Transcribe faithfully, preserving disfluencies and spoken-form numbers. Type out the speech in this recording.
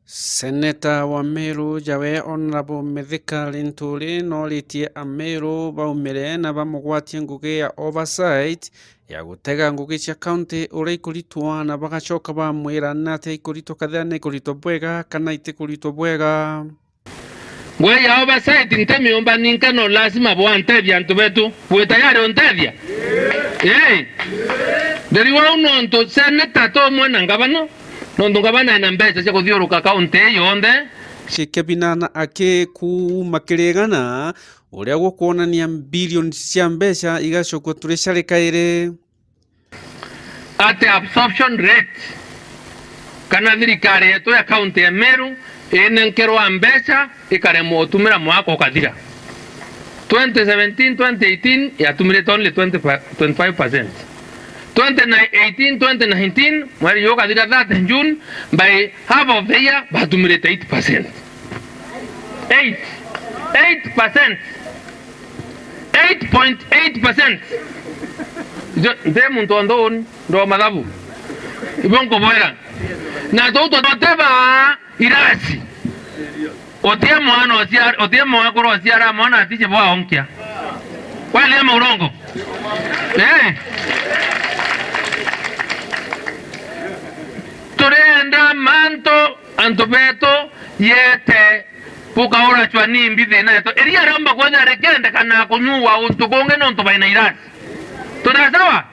Seneta wa Meru jawe Honourable Mithika Linturi nooritie Ameru baumire na bamugwatie ngugi ya oversight ya gutega ngugi cia county uria ikuritwa, na bagacoka bamwira ni atia ikuritwa, kethira ni ikuritwa bwega kana itikuritwa bwega. Ngugi ya oversight ntimiumba ninka, no lazima bwantethia antu betu. Bwi tayari untethia? Ii. Ndiri wau nontu seneta to umwe na ngavana, nontu ngavana ena mbeca cia kuthiuruka kaunti ii yonthe. Cikebinana aki kuuma kirigana uria gukwonania billions cia mbeca igacokua turi cari kairi. Ati absorption rate kana thirikari yetu ya kaunti ya Meru inenkerwa mbeca ikaremwa utumira mwaka ukathira. Twenty seventeen, twenty eighteen yatumirite only twenty, twenty-five percent. Twenty eighteen, twenty nineteen, mweri jukathira thirty June, by half of the year batumirite eight percent. Eight. Eight percent. Eight point eight percent. Nti muntu onthe uni ndo mathabu. Ibo nkubwira. Na tuu tuteba irasi. Utie mwana uciara, utie mwakuru uciara mwana atije bwaonkia. Kweli ama urongo? Eh. Turenda mantu antu betu yete bukauracwa ni mbi thina yetu. Iria riomba kwethira rikendekana kunyuwa untu kungi nontu baina irasi. Tuna sawa?